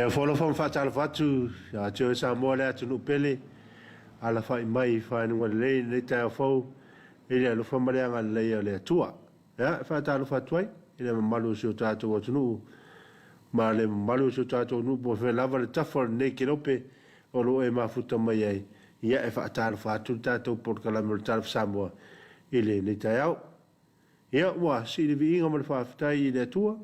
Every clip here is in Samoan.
E ofo alofa ma faatalofa atu ia te oe Samoa le atunuu pele, alafai mai i faainuga lelei i lenei taeao fou i le alofa ma le agalelei o le Atua. Ia, e faatalofa atu ai i le mamalu o si o tatou atunuu ma le mamalu o si o tatou nuu po o fea lava le tafa o lenei kelope o lo o e mafuta mai ai. Ia, e faatalofa atu le tatou polokalame o le Talofa Samoa i lenei taeao. Ia, ua sii le viiga ma le faafetai i le Atua,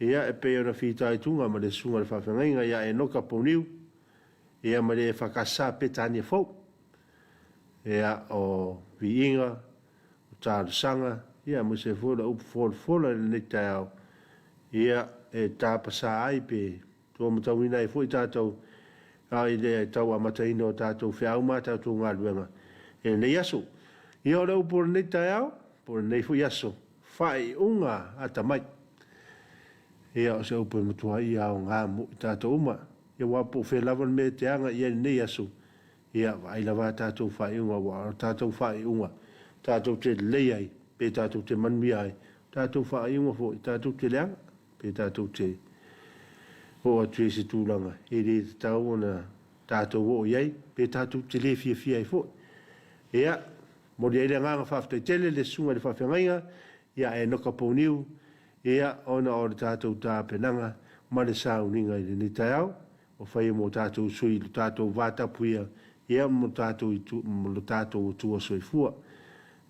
ia, e pei ona fitaituga ma le Susuga i le Faafeagaiga ia Enoka Pouniu, ia ma le EFKS Petania fou. Ia, o viiga, o talosaga, ia, aemaise ai foi o le upu folafola i lenei taeao, ia, e tapasā ai pe tuamatauina ai foi tatou i le tau amataina o tatou feau ma tatou galuega i lenei aso. Ia, o le upu o lenei taeao, po o lenei foi aso, faaiuga atamai. Ia, o se upu e matuai aoga mo i tatou uma. Ia, aua po o fea lava le mea e te aga i ai i lenei aso, ia, vaai lava a tatou faaiuga, aua o tatou faaiuga tatou te lelei ai, pe tatou te manuia ai, tatou faaiuga foi tatou te leaga, pe tatou te oo atu i se tulaga e le tatau ona tatou oo i ai, pe tatou te le fiafia ai foi. Ia, momoli ai le agaga faafetai tele i le Susuga i le Faafeagaiga ia Enoka Pouniu, ia, ona o le tatou tapenaga ma le sauniga i lenei taeao, ua faia mo tatou sui i lo tatou vatapuia, ia, ma lo tatou Atua Soifua.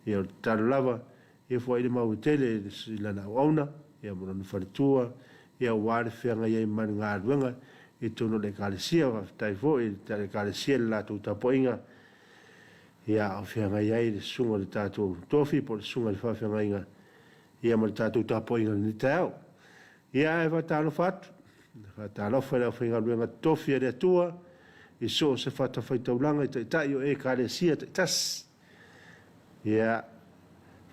Ia, o le tatalo lava, ia foai le mau e tele i lana auauna, ia, ma lona faletua, ia, aua le feagai ai ma le galuega i totonu o le Ekalesia. Faafetai foi i le Ekalesia i le latou tapuaiga, ia, o feagai ai le susuga i le tatou tofi po o le susuga i le faafeagaiga, ia, ma le tatou tapuaiga i lenei taeao. Ia, ae faatalofa atu, faatalofa i le aufaigaluega totofi a le Atua i so o se fatafaitaulaga i taitai o Ekalesia taitasi. Ia,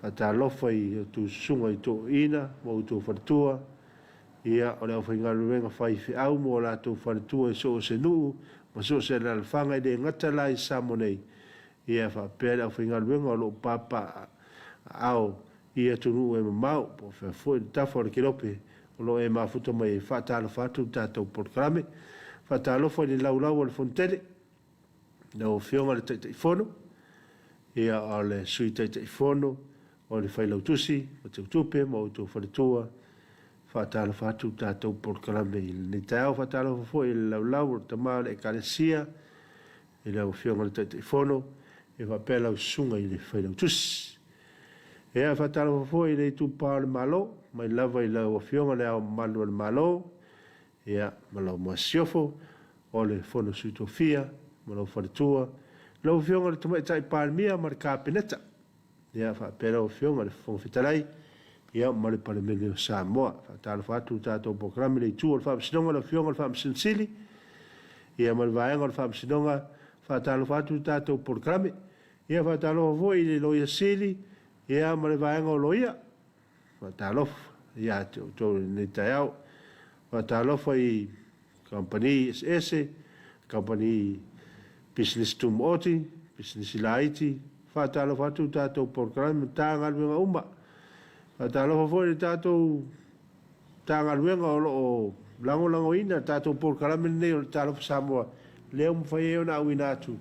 faatalofa i outou susuga i toeaiina ma outou faletua, ia, o le aufaigaluega faifeau ma o latou faletua i so o se nuu ma so o se alaalafaga e le gata la i Samoa nei, ia, faapea le aufaigaluega o lo o papaaao i atunuu e mamao, po o fea foi le tafa o le kelope o lo o e mafuta mai ai, faatalofa atu le tatou polokalame. Faatalofa i le laulau a le Fonotele, lau Afioga i le Taitaifono, ia, o le Sui Taitaifono, o le Failautusi, o Teutupe ma outou faletua. Faatalofa atu le tatou polokalame i lenei taeao. Faatalofa foi i le laulau o le tama o le Ekalesia, i lau Afioga i le Taitaifono, e faapea lau susuga i le Failautusi. Ia, faatalofa foi i le itupa o le Malo, mai lava i lau Afioga Le Ao Mamalu o le Malo, ia, ma lau Masiofo, o le Fono Sui Tofia ma lou faletua, lau Afioga i le Tamaitai Palemia ma le Kapeneta, ia, faapea lau Afioga i le Fofoga Fetalai, ia, ma le Palemene o Samoa. Faatalofa atu le tatou polokalame i le itu o le Faamasinoga, lau Afioga i le Faamasino Sili, ia, ma le vaega o le Faamasinoga. Faatalofa atu le tatou polokalame. Ia, faatalofa foi i le Loia Sili, ia, ma le vaega o Loia. Faatalofa ia te outou i lenei taeao. Faatalofa i kamupani eseese, kamupani pisinisi tumaoti, pisinisi laiti. Faatalofa atu i tatou polokalame Matagaluega uma. Faatalofa foi i le tatou Matagaluega o lo o lagolagoina le tatou polokalame lenei o le Talofa Samoa, lea ua mafai ai ona auina atu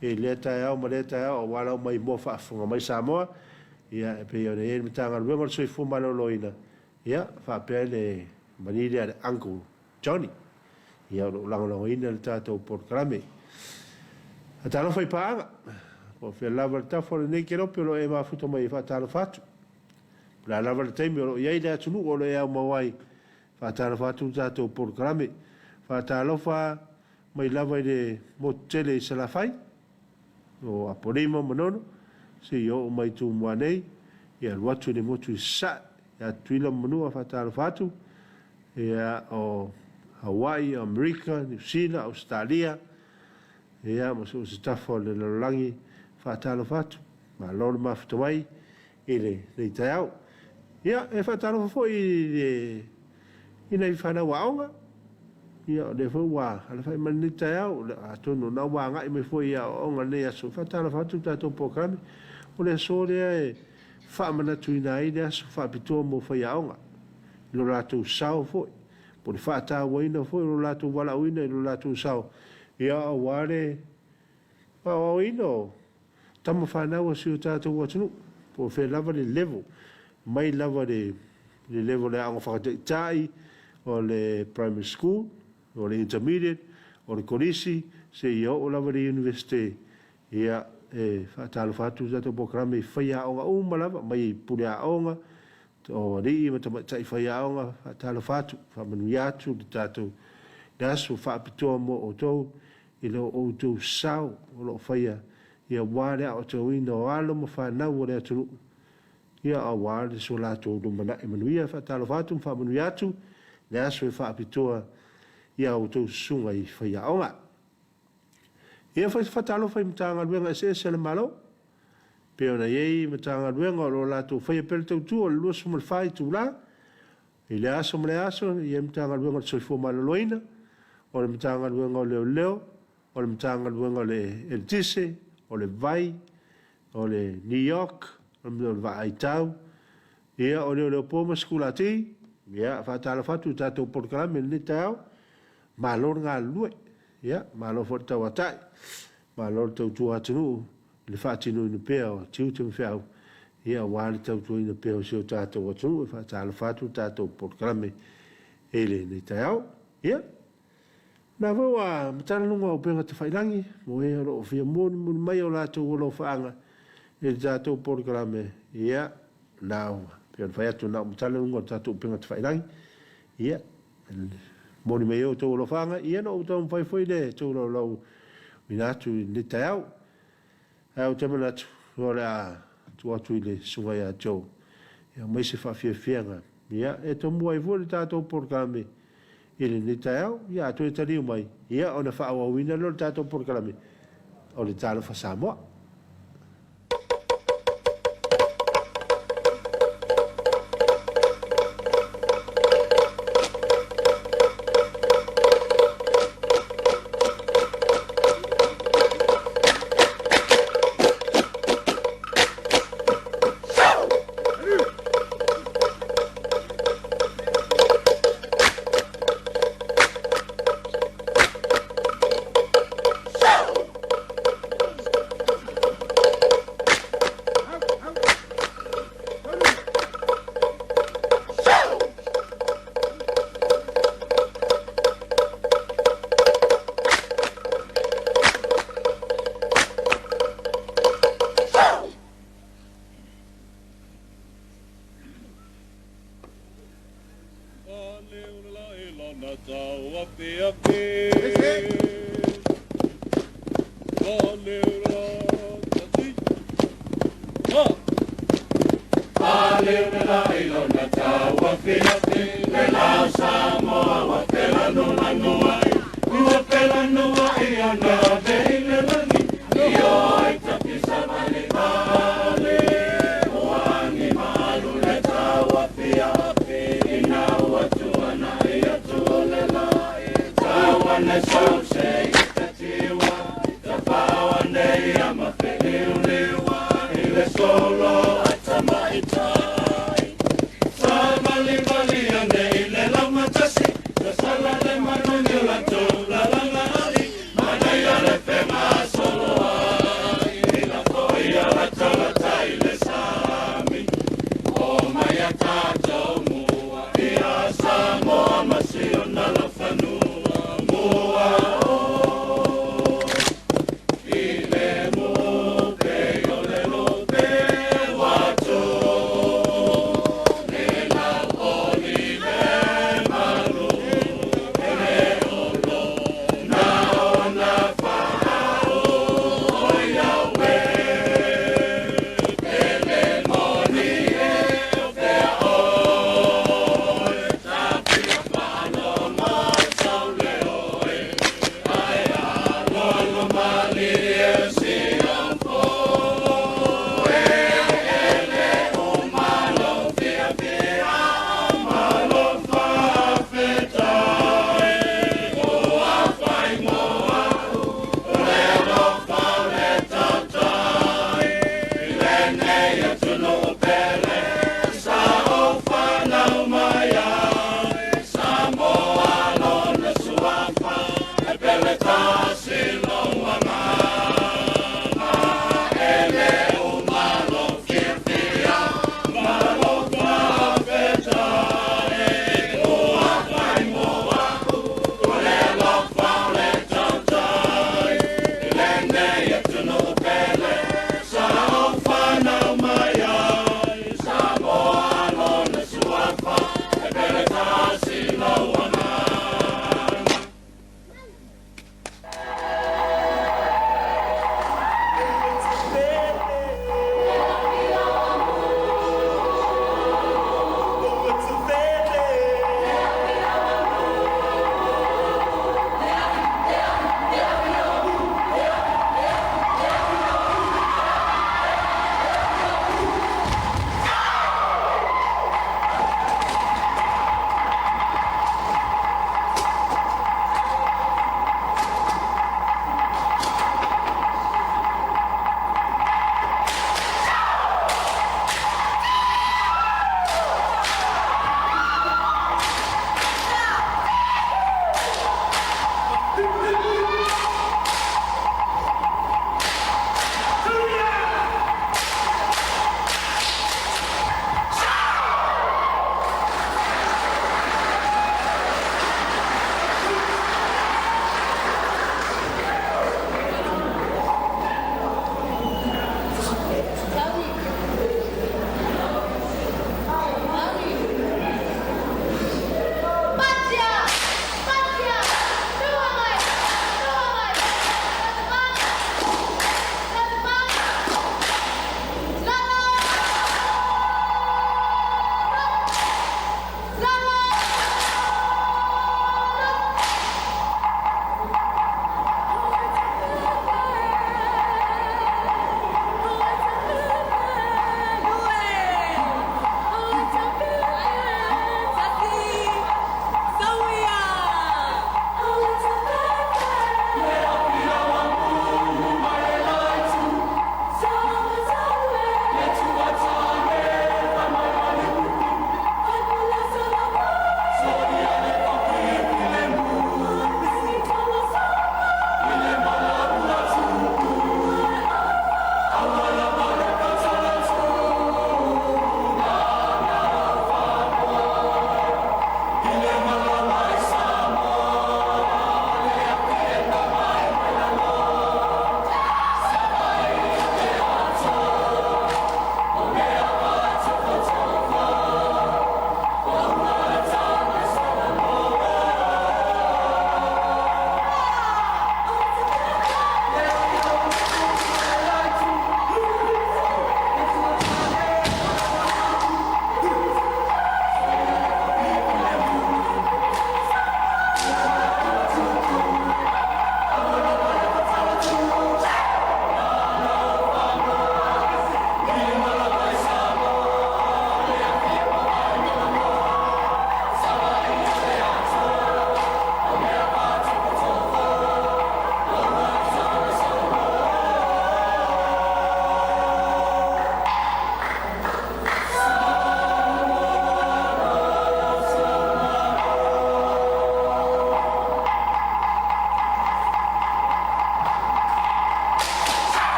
i lea taeao ma lea taeao aua lau maimoa faafofoga mai Samoa. Ia, e pei ona i ai le Matagaluega o le Soifua Maloloina, ia, faapea le kamupani lea a le Uncle Johnny, ia, o lo o lagolagoina le tatou polokalame. Faatalofa i paaga, po o fea lava le tafa o lenei kelope o lo o e mafuta mai ai, faatalofa atu. Po o le a lava le taimi o lo o i ai le atunuu o lo o e aumau ai, faatalofa atu le tatou polokalame. Faatalofa mai lava i le motu tele i Salafai, o Apolima ma Manono, seia oo mai i Tumua nei, ia alu atu i le motu i Sasae, ia Tutuila ma Manua, faatalofa atu, ia o Hawaii, Amerika, Niu Sila, Ausetalia, ia ma so o se tafa o le lalolagi, faatalofa atu, malo le mafuta mai i lenei taeao. Ia, e faatalofa foi i le i nai fanau aoga, ia, o lea foi ua alafai mai lenei taeao, atonu o lena ua agai mai foi i aoaoga i lenei aso. E faatalofa atu le tatou polokalame. O le aso lea e faamanatuina ai le aso faapitoa mo faiaoga, i lo latou sao foi. po o le faatauaina foi o lo latou valaauina i lo latou sao, ia aua le faaauauina o tama fanau a si o tatou atunuu, po o fea lava le level, mai lava i le level o le aoga faataitai, o le primary school, o le intermediate, o le kolisi, seia oo lava i le Iunivesite. Ia, e faatalofa atu le tatou polokalame i faiaoga uma lava, mai pule aoga, o alii ma tamaitai faiaoga, faatalofa atu, faamanuia atu le tatou le aso faapitoa mo outou i lo outou sao o lo o faia aua le aotauina o alo ma fanau a le atunuu, ia aua le so latou lumanai manuia. E faatalofa atu ma faamanuia atu le aso e faapitoa i a outou susuga i faiaoga. Ia fai se faatalofa i Matagaluega eseese a le Malo, pei ona i ai Matagaluega o lo o latou faia pea le tautua o le 24 itula i le aso ma le aso, e i ai le Matagaluega o le Soifua Maloloina, o le Matagaluega o Leoleo, o le Matagaluega o le Eletise, o le Vai, o le NEOC, o le Vaai Tau, ia, o Leoleo Po ma Sikulati. Ia, faatalofa atu i le tatou polokalame i lenei taeao. Malo le galulue, ia, malo foi le tauatai, malo le tautua atunuu i le faatinoina pea o tiute ma feau, ia aua le tautuaina pea o si o tatou atunuu. E faatalofa atu le tatou polokalame i lenei taeao. Ia, o lena foi ua matala luga o upega tafailagi mo e o lo o fia molimoli mai o latou alofaaga i le tatou polokalame. Ia, na ua, pei ona fai atu, na ua matala luga o le tatou upega tafailagi. Ia, momoli mai ai outou alofaaga, ia na ou taumafai foi lea e tolaulauina atu i lenei taeao. Ae ou te manatu, o le a tuu atu i le susuga ia Joe e aumai se faafiafiaga ia, e tomua ai foi le tatou polokalame i lenei taeao. Ia, a toe taliu mai, ia, ona faaauauina lea o le tatou polokalame o le Talofa Samoa.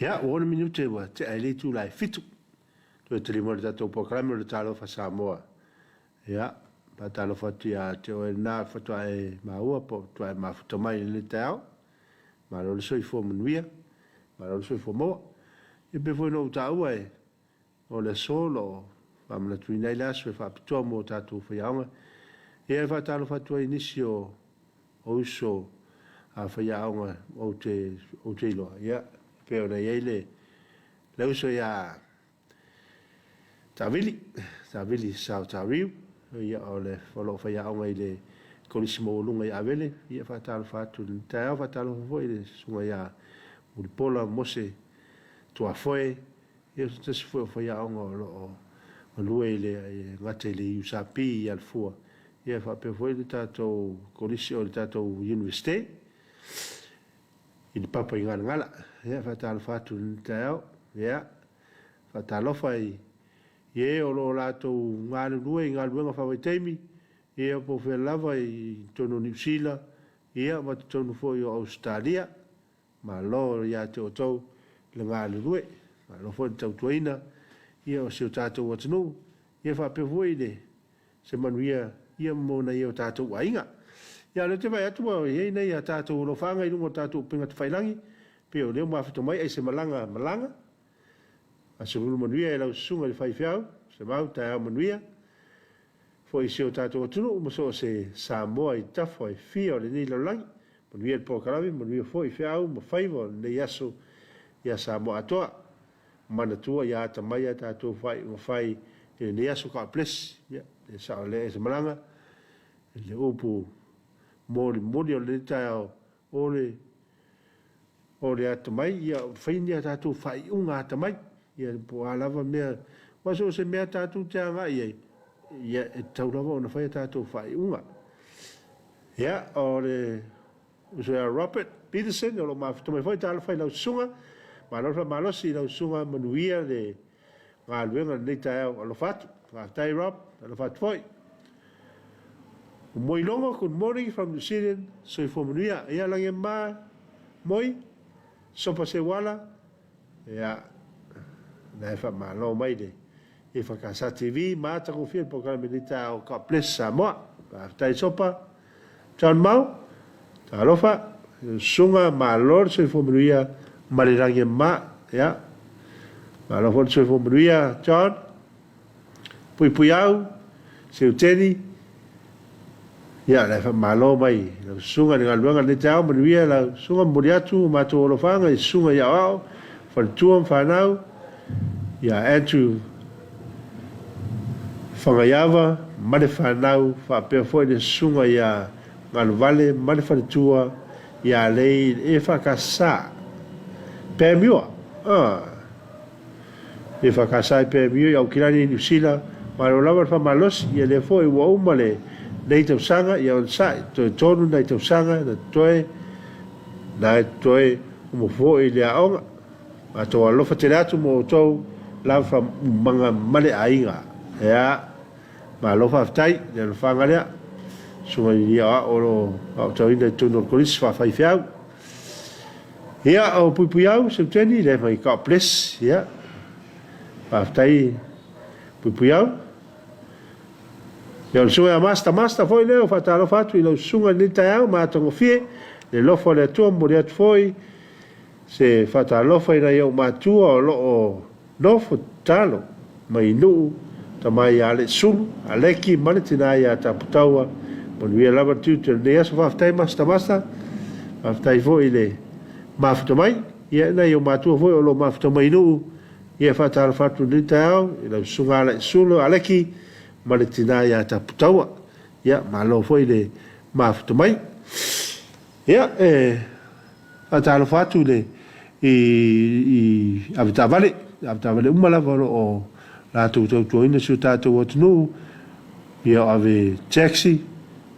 Ia, ua 6 minute ua tea i le itula e 7. Toe tali mai le tatou polokalame o le Talofa Samoa. Ia, faatalofa atu ia te oe lena faatoa e maua po o faatoa e mafuta mai i lenei taeao. Malo le soifua manuia, malo le soifua maua. Ia pei foi ona ou taua e o le aso o lo o faamanatuina ai le aso e faapitoa mo tatou faiaoga. Ia e faatalofa atu ai i nisi o uso a faiaoga ou te iloa, ia, pei ona i ai le uso ia Tavili, Tavili Sao Tariu, ia, o lo o faiaoga i le Kolisi Maualuga i Avele. Ia, faatalofa atu i lenei taeao, faatalofa foi i le susuga ia Mulipola Mose Tuafoe, ia o se tasi foi o faiaoga o lo o galue i le gata i le USP i Alafua, ia faapea foi le tatou Kolisi o le tatou Iunivesite i le papa i Galagala. Ia faatalofa atu i lenei taeao. Ia faatalofa i e o lo o latou galulue i galuega faavaitaimi, ia po o fea lava i totonu o Niu Sila, ia ma totonu foi o Ausetalia. Malo ia te outou le galulue, malo foi le tautuaina ia o si o tatou atunuu, ia faapea foi le se manuia ia mo nai o tatou aiga. Ia o lea ou te vaai atu ua i ai nai a tatou alofaaga i luga o tatou upega tafailagi, pei o lea ua mafuta mai ai se malaga malaga. Aso lulu manuia e lau susuga i le faifeau, Semau, taeao manuia foi i si o tatou atunuu ma so o se Samoa i tafa e fia o lenei lalolagi. Manuia le polokalame, manuia foi feau ma faiva o lenei aso ia Samoa atoa. Manatua ia atamai a tatou faaiuga fai i lenei aso. God bless. Ia, e sao lelei ai se malaga i le upu molimoli o lenei taeao, o le o le atamai, ia fai ni a tatou faaiuga atamai, ia po o a lava mea, aua so o se mea tatou te agai i ai, ia e tatau lava ona fai a tatou faaiuga. Ia, o le uso ia Robert Peterson, o lo o mafuta mai foi, talofa i lau susuga, malo le faamalosi i lau susuga, manuia le galuega i lenei taeao, alofa atu. Faafetai Rob, alofa atu foi. O Moi Logo, good morning from New Zealand, soifua manuia. Ia lagi e ma, Moi, Sopa Seuala, ia, na e faamalo mai le EFKS TV, matagofie le polokalame i lenei taeao. God bless Samoa. Faafetai Sopa. John Mau, talofa, susuga, malo le soifua manuia ma le lagi e mama. Ia, malo foi le soifua manuia, John. Puipuiau, Seuteni, ia, la e faamalo mai lau susuga i le galuega i lenei taeao, manuia lau susuga, momoli atu o matou alofaga i susuga i aoao, faletua ma fanau, ia Andrew Fagaiava ma le fanau, faapea foi le susuga ia Galuvale ma le faletua ia Lei i le EFKS. Pamua, ah. E whakasa i PMU i Aukilani i Niu Sila, malo lava le faamalosi, ia lea foi ua uma lenei tausaga, ia onosai, toe tonu nai tausaga na totoe, na e totoe uma foi le aoga. Matou alofa tele atu mo outou lava umaga ma le aiga. Ea, malo faafetai le alofaga lea. Susuga i le aoao o lo o aotauina i totonu o le Kolisi faafaifeau. Ia, o Puipuiau, Seuteni, lea mai God bless. Ia, faafetai Puipuiau. Ia, o le susuga ia Master, Master foi lea, o faatalofa atu i lau susuga i lenei taeao, matagofie, le alofa o le Atua, momoli atu foi se faatalofa i nai ou matua o lo o Nofo tatalo mai Nuu, tama ia Alesulu, Aleki ma le tina ia Taputaua. Manuia lava le tiute o lenei aso. Faafetai Master Master. Faafetai foi i le mafuta mai. Ia nai ou matua foi o lo o mafuta mai Nuu. Ia faatalofa atu i lenei taeao i lau susuga Alesulu, Aleki ma le tina ia Taputaua. Ia malo foi le mafuta mai. Ia e Faatalofa atu i le i i avetaavale, avetaavale uma lava o lo o latou tautuaina si o tatou atunuu, ia o ave taxi,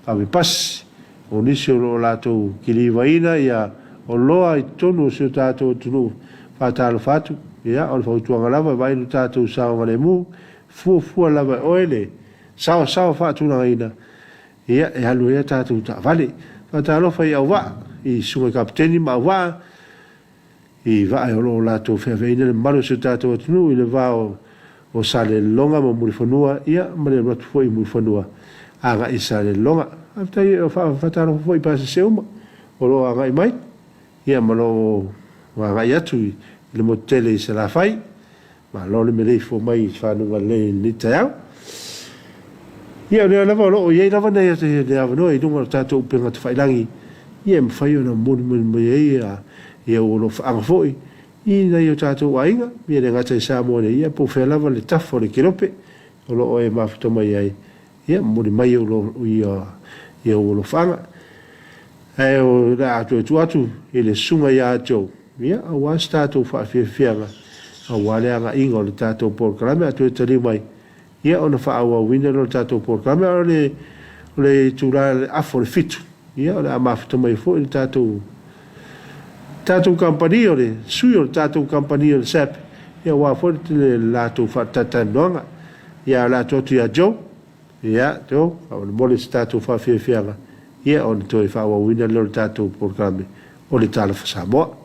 ave pasi, o nisi o lo o latou kilivaina ia oloa i totonu o si o tatou atunuu. Faatalofa atu, ia o le fautuaga lava e vaai lo tatou saogalemu, fuafua lava e oe le saosaoa faatulagaina Ia, e alu ai a tatou taavale. Faatalofa i auvaa, i susuga i kapeteni ma auvaa. i vaa o lo o latou feaveaiina le mamalu o si o tatou atunuu i le va o Salelologa ma Mulifanua, ia ma le alu atu foi i Mulifanua agai i Salelologa. Faafetai, faatalofa foi i pasese uma o lo o agai mai, ia ma lo o agai atu i le motu tele i Salafai. Malo le maleifua mai i fanuga lelei i lenei taeao. Ia o lea lava o lo o i ai lava nai le avanoa i luga o le tatou upega tafailagi, ia e mafai ona molimoli mai ai ia ou alofaaga foi i nai o tatou aiga, ia le gata i Samoa nei, ia po o fea lava le tafa o le kelope o lo o e mafuta mai ai, ia momoli mai ia ou alofaaga. Ae o le a toe tuu atu i le susuga ia Joe, ia aua se tatou faafiafiaga, aua le agaiga o le tatou polokalame, a toe taliu mai, ia ona faaauauina lea o le tatou polokalame. A o le itula i le afa o le 7, ia o le a mafuta mai foi le tatou kamupani, o le sui o le tatou kamupani o le SAP, ia aua foi le latou faatalatalanoaga. Ia o le a tuu atu ia Joe, ia Joe, faamolemole se tatou faafiafiaga, ia ona toe faaauauina lea o le tatou polokalame o le Talofa Samoa.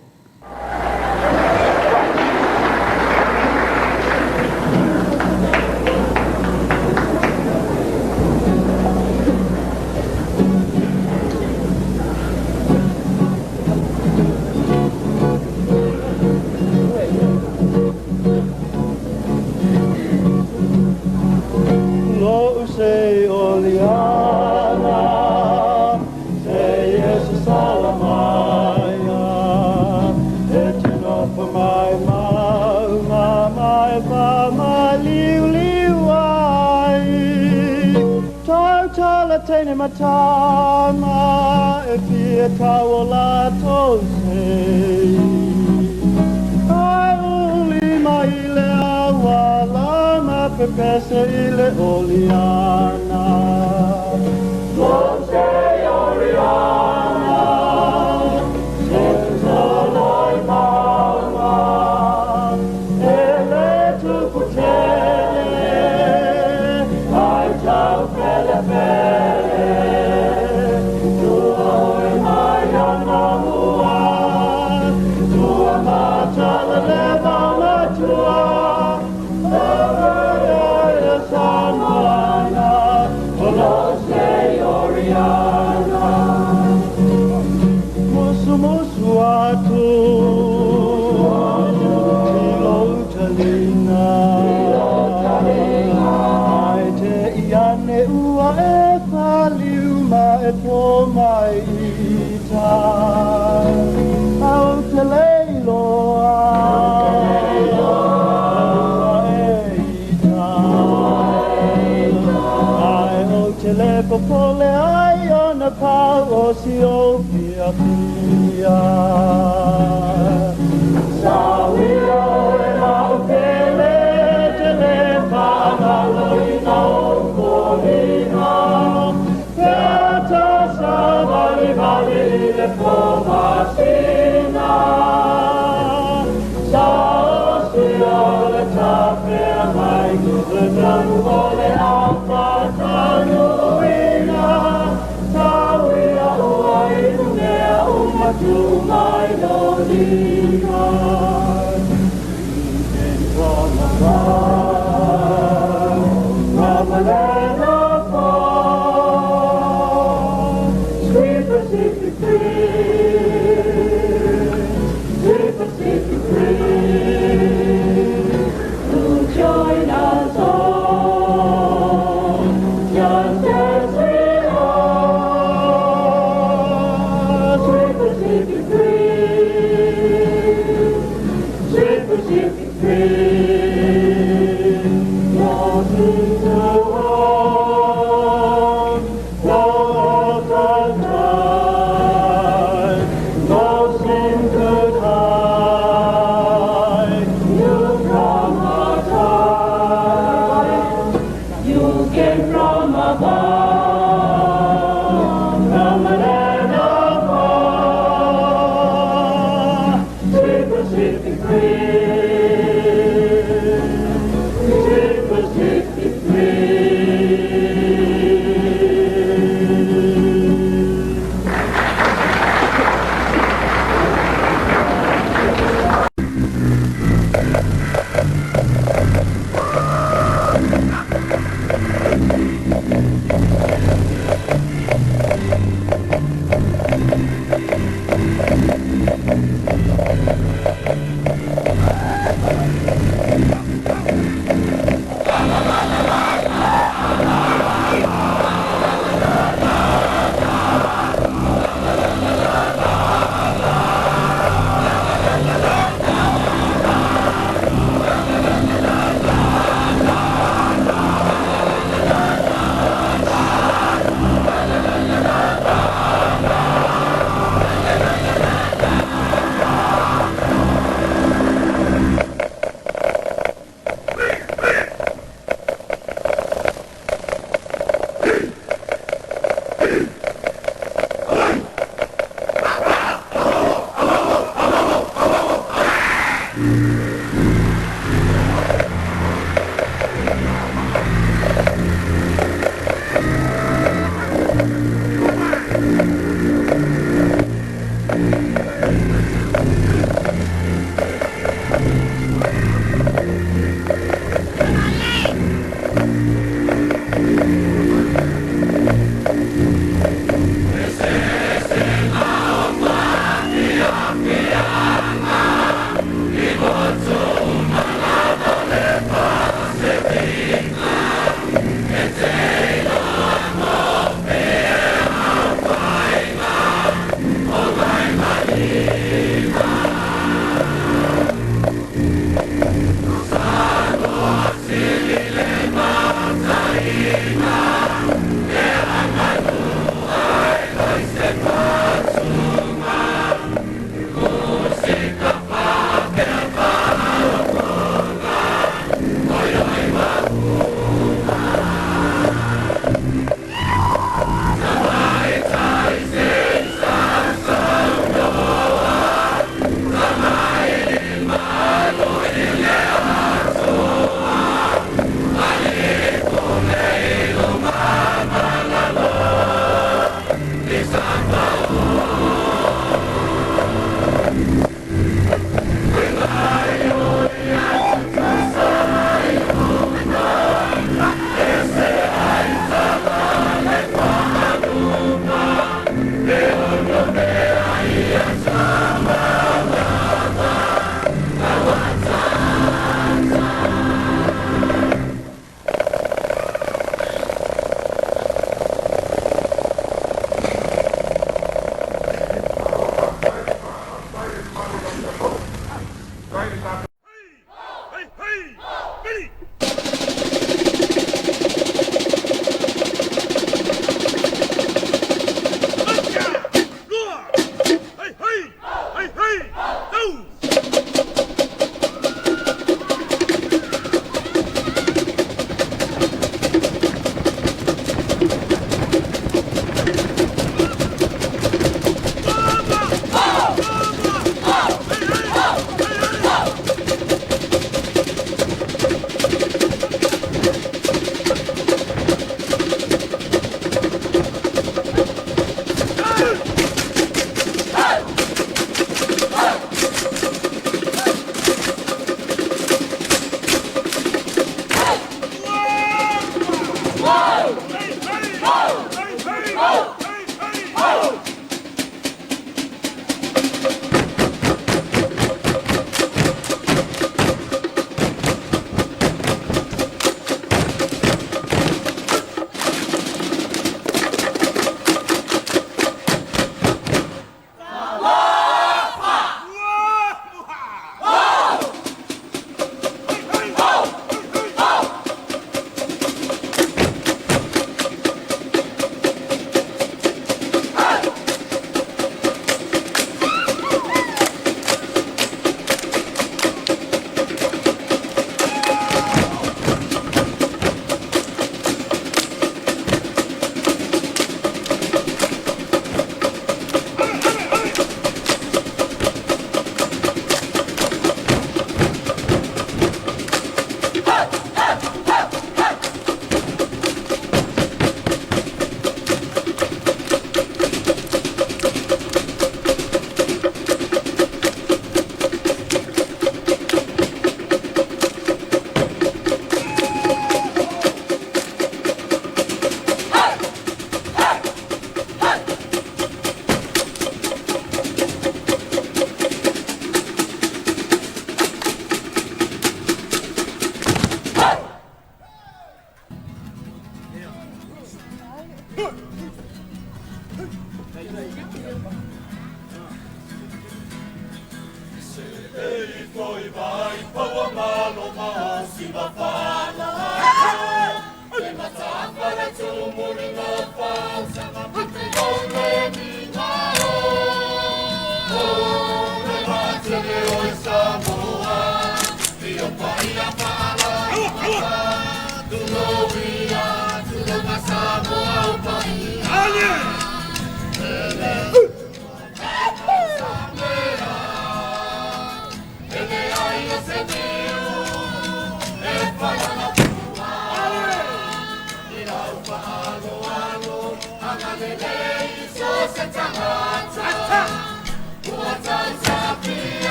Moea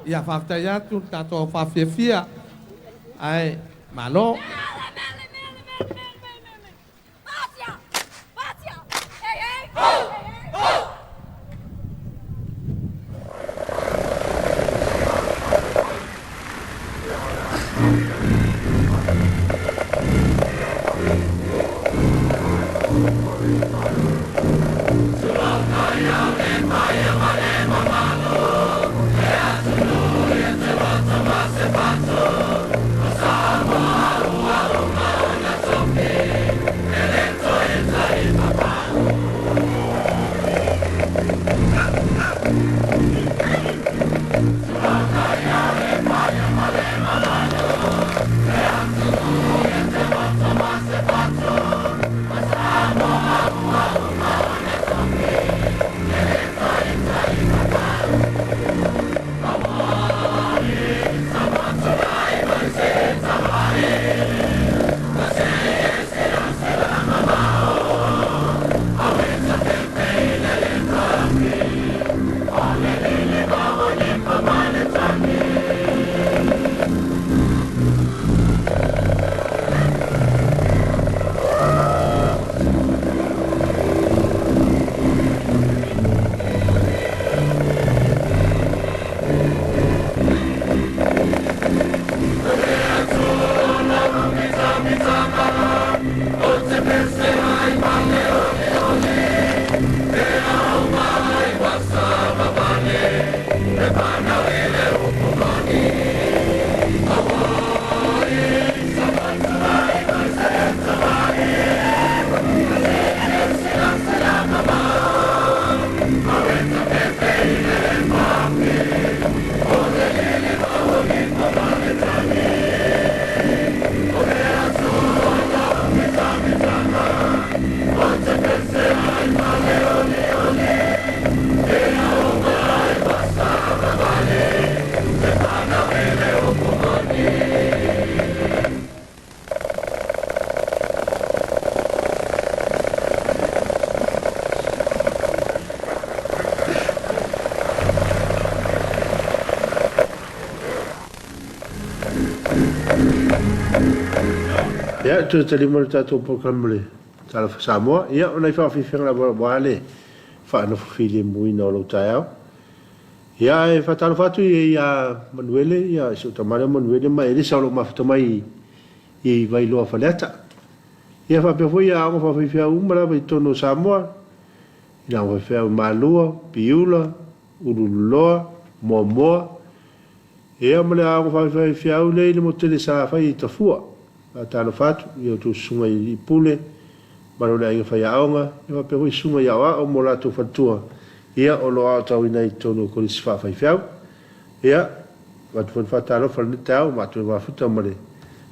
Ia faafetai atu le tatou au faafiafia ae malo. Ia, toe talima le tatou polokalame o le Talofa Samoa. Ia, o nai faafiafiaga lava aua le faanofo filemuina o lou taeao. Ia, e faatalofa atu ia Manuele, ia si ou tama lea o Manuele ma Elisa o lo o mafuta mai i Vailoa Faleata. Ia faapea foi ia aoga faafaifeau uma lava i totonu o Samoa, i le aoga faifeau i Malua, Piula, Uluululoa, Moamoa, ia ma le aoga faafaifeau lea i le motu tele sa fai i Tafua. Faatalofa atu i a outou susuga i alii pule ma le aiga faiaoga, ia faapea foi susuga i aoao ma o latou faletua, ia o lo o aotauina ai i totonu o Kolisi Faafaifeau. Ia, avatu foi le faatalofa i lenei taeao, matou mafuta ma le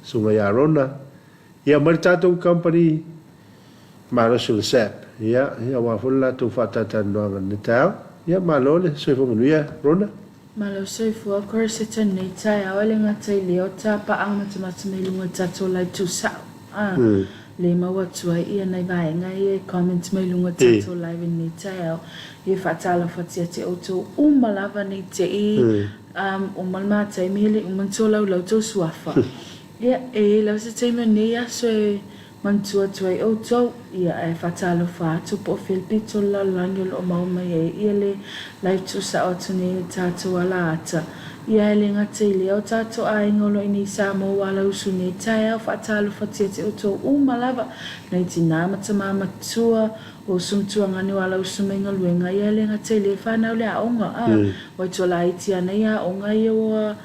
susuga ia Rona, ia ma le tatou kamupani malosi o le SAP, ia, aua foi le latou faatalatalanoaga i lenei taeao. Ia, malo le soifua manuia, Rona. Malo soifua Corsetta lenei taeao e le gata i lea o ta paaga matamata mai luga o le tatou live tusao a le maua atu ai ia nai vaega ia e comment mai luga o le tatou live i lenei taeao ia faatalofa atu ia te outou uma lava nei te i uma le ma taimi e le uma ona tolaulau tou suafa ia e i ai lava se taimi o lenei aso e Manatua atu ai outou, ia, ae faatalofa atu po o fea le pito o le lalolagi o lo o maua mai ai ia le live tuusao atu nei i le tatou alaata. Ia, ae le gata i lea, o tatou aiga o lo o i nei i Samoa ua alausu i nei taeao, faatalofatia te outou uma lava, nai tinā ma tamā matua, o uso ma tuagane ua alausu mai galuega, ia, ae le gata i lea, fanau le aoga, a, ua tualaiti ana ia aoga ia ua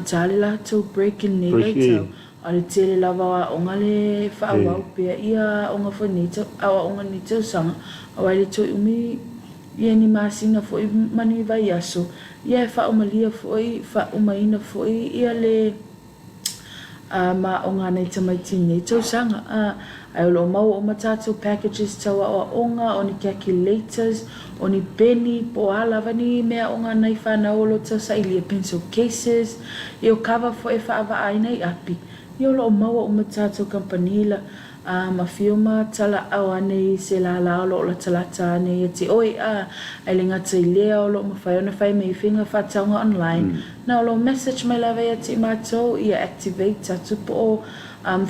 ta le latou break i lenei vaitau. A o le tele lava o aoga le faaauau pea ia aoga foi nei aoaoga nei tausaga, aua e le toe umi ia ni masina foi ma ni vaiaso, ia e faaumalia foi, faaumaina foi ia le ma aoga a nai tamaiti i nei tausaga. A, ae o lo o maua uma tatou packages tau aoaoga, o ni calculators, o ni peni, po o a lava ni mea aoga a nai fanau o lo o tausailia, pencil cases, ia o kava foi e faavaa ai nai api, ia o lo o maua uma tatou kamupani la. Afio ma talaau ane i se lālā o lo o latalata ane ia te oe, a e le gata i lea o lo o mafai ona fai mai faiga faatauga online. Na o lo message mai lava ia te i matou ia activate atu po o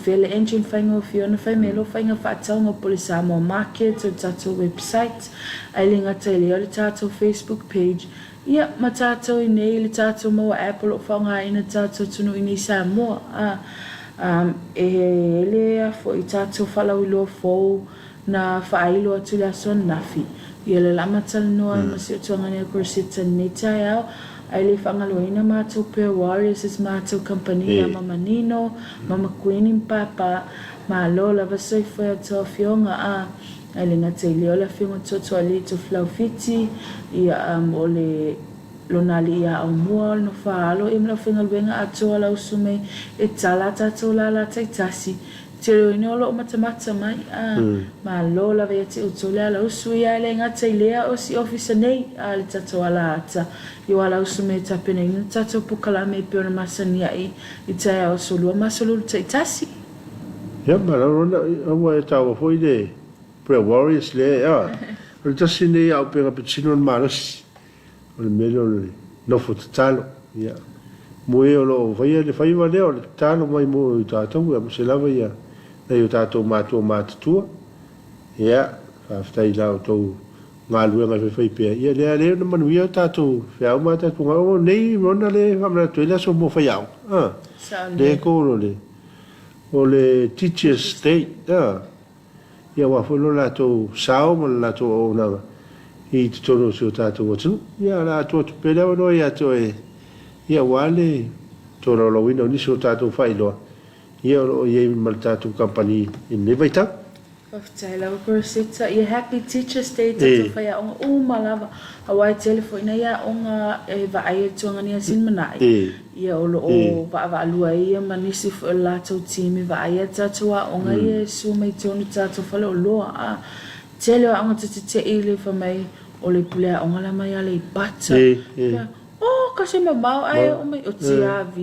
fea le engine faigofie ona fai mai lo faiga faatauga po o le Samoa Market o le tatou website, ae le gata i lea o le tatou Facebook page. Ia, ma tatou i nei i le tatou maua app o lo o faaaogaina tatou atunuu i nei Samoa, a, e le a foi tatou faalauiloa fou na faailo atu i le aso ananafi. Ia le la ma talanoa ai ma si o tuagane a Corsetta lenei taeao, ae le faagaloina matou Prayer Warriors as matou kamupani ia Mama Nino, Mama Kuini ma Papa, malo lava soifua ia outou afioga, a. Ae le gata i lea o le afioga Tuatualii Tofilaufiiti, ia o le lona alii ia Aumua o le Nofoaalo ia ma le aufaigaluega atoa o le ausume e tala a tatou lala taitasi. Tele o lo o matamata mai, a, malo lava ia te outou le alausu ia ae le gata i lea o si ofisa nei, a, le tatou alaata i o alausume e tapenaina le tatou pokalame e pei ona masani ai i taeao aso lua ma aso lulu taitasi. Ia, ma lau aua e taua foi le Prayer Warriors lea, a, o le tasi lenei auupega pitosili ona malosi, o le mea lea o le nofo tatalo. Ia, mo e o lo o faia le faiva lea o le tatalo mai mo i tatou, aemaise lava ia nai o tatou matua matutua. Ia, faafetai i la outou galuega e faifai pea. Ia, lea lea ona manuia o tatou feau ma tatou galuega. O nei ona le faamanatu ai le aso mo faiaoga. A, le ko le o le Teachers Day, a, ia aua foi lo latou sao ma le latou auaunaga i totonu o si o tatou atunuu. Ia, o le a tuu atu pea le avanoa ia te oe, ia aua le tolaulauina o nisi o tatou faailoa, ia o lo o i ai ma le tatou kamupani i lenei vaitau. Faafetai lava Rosetta. Ia Happy Teachers Day tatou faiaoga uma lava aua e tele foi nai aoga e vaai atu aga ni asini manai ia o lo o vaavaalua ai ia ma nisi foi o le latou team e vaai a tatou aoga ia e sua mai totonu tatou faleoloa a tele o aoga tetetei le fai mai o le pule aoga la mai Aleipata. Pea, oh kasi mamao ae oo mai o TRV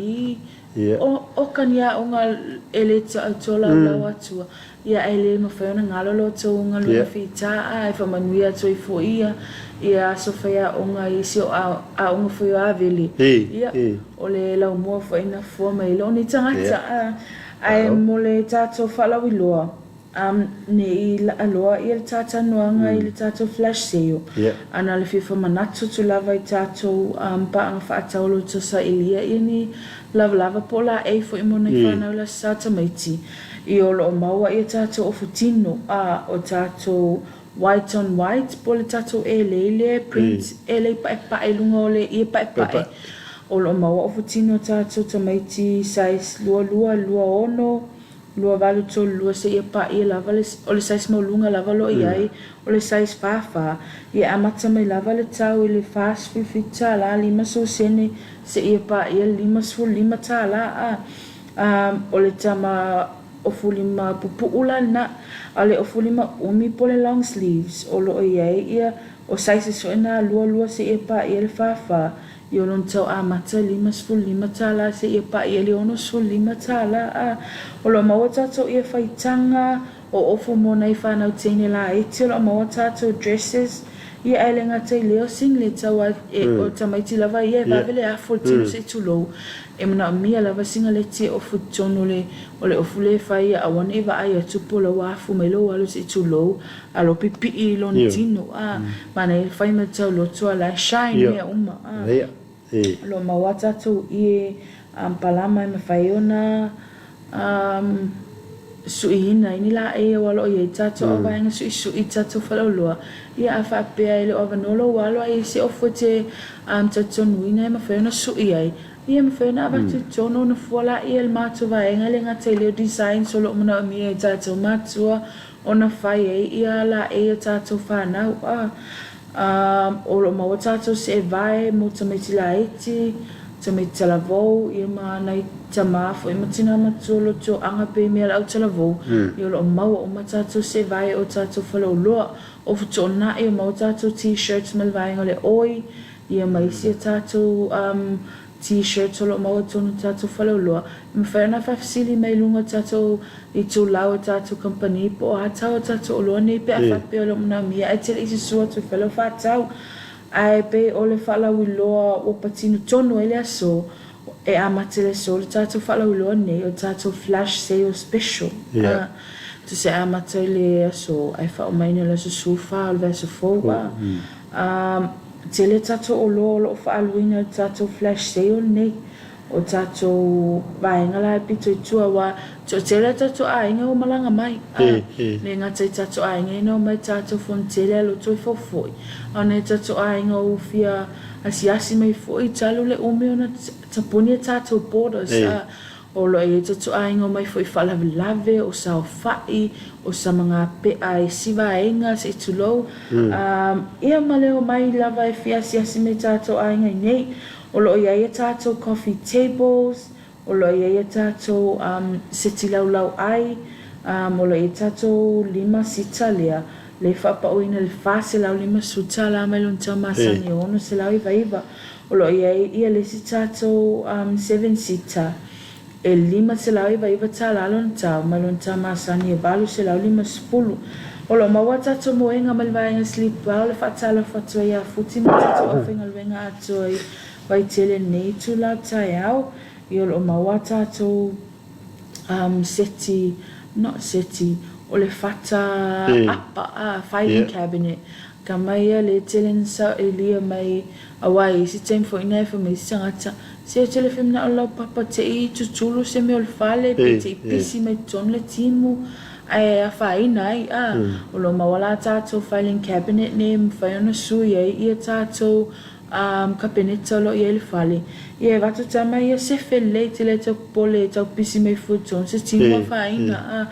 o o ka ni aoga e le tolaulau atua. Ia e le mafai ona galo lo outou galuega fita a e faamanuia atu ai foi ia ia aso faiaoga i si o aoga foi o Avele. Ia o le laumua foi na fua mai ai lou nei tagata a ae mo le tatou faalauiloa ne i laaloa ia le talanoaga i le tatou flash sale a na o le fia faamanatu atu lava i tatou paaga faatau o lo outou sailia ia ni lavalava po o laei foi mo nai fanau i le Aso Sa tamaiti. I o lo o maua ia tatou ofu tino, a o tatou white on white po o le tatou eleele print elei paepae i luga o le ie paepae. O lo o maua ofu tino tatou tamaiti size 22, 26, 28, 32 seia paia lava le o le size maualuga lava o lo o i ai o le size 44. Ia amata mai lava le tau i le $47 50 sene seia paia le $55, a. A o le tama ofulima pupuʻu la lena, a o le ofulima umi po o le long sleeves o lo o i ai ia o sizes foi na 22 seia paia le 44, ia o lona tau amata $55 seia paia le $65, a o lo o maua tatou ia faitaga o ofu mo nai fanau teine laiti, o lo o maua tatou dresses, ia ae le gata i lea o singlet aua e o tamaiti lava ia e vave le afu o le tino se i tulou, e manaomia lava singaleti e ofu i totonu o le o le ofu lea e fai ia aua ne i vaai atu po o la ua afu mai lou alo se i tulou a lo pipii i lona tino a manaia le fai mai o le tauloto a la e shine mea uma a o lo o maua tatou ie palama e mafai ona suiina ai ni laei aua o lo o i ai tatou auvaega suisui i tatou faleoloa. Ia a faapea e le o avanoa lou alo ae i ai se ofu e te talitonuina e mafai ona sui ai, ia e mafai ona avatu i totonu ona fua laia e le matou vaega e le gata i lea o designs o lo o manaomia e tatou matua ona fai ai ia laei a tatou fanau. A o lo o maua tatou seevae mo tamaiti laiti, tamaiti talavou, ia ma nai tamā foi ma tinā matua o lo toaga pei mea lau talavou, ia o lo o maua uma tatou seevae o tatou faleoloa. O futoonai o maua tatou t-shirts ma le vaega o le oi, ia ma isi a tatou. T-shirts o lo o maua tonu tatou faleoloa, e mafai ona faafesili mai i luga o tatou itulau o tatou kamupani po o a tau o tatou oloa nei pe a faapea o lo o manaomia ae te le i susu atu i fale o faatau. Ae pei o le faalauiloa ua patino tonu ai le aso e amata i le aso le tatou faalauiloa nei o tatou flash sale special. A tusa e amata i le aso ae faaumaina i le aso 14 o le vaiaso fou. A A tele tatou oloa o lo o faaaluina i le tatou flash sale lenei. O tatou vaega la e pito i tua aua toatele a tatou aiga ua malaga mai. A le gata i tatou aiga ina omai tatou fonotele a loto ifo foi. A o nai tatou aiga ua fia asiasi mai foi talu le umi ona tapuni a tatou borders. A O lo o i ai tatou aiga omai foi i faalavelave, o saofai, o samagapea i isi vaega, se i tulou. Ia ma le omai lava e fia asiasi mai tatou aiga i nei. O lo o i ai a tatou coffee tables, o lo o i ai a tatou seti laulau ai, o lo o i ai tatou 5 sita lea, le faapauina i le $450 mai lona tau masani e $699. O lo o i ai ia le isi tatou 7-seater e $599 lona tau mai lona tau masani e $850. O lo o maua a tatou moega mai le vaega Sleep Well e faatalofa atu ai ia Futi ma tatou aufaigaluega atoa i Vaitele i lenei itula o le taeao. Ia o lo o maua a tatou seti, not seti, o le fata apa, filing cabinet. Ka mai ia le tele na saoilia mai aua e isi taimi foi na e fai mai isi tagata, se tele fai manao le laupapa te i tutulu se mea o le fale pe te i pisi mai totonu le timu ae afaina ai a. O lo o maua la tatou filing cabinet nei e mafai ona sui ai ia tatou kapeneta o lo o i ai le fale. Ia e avatu tama ia sefe lelei te le tau popole e tau pisi mai fua i totonu se timu afaina a.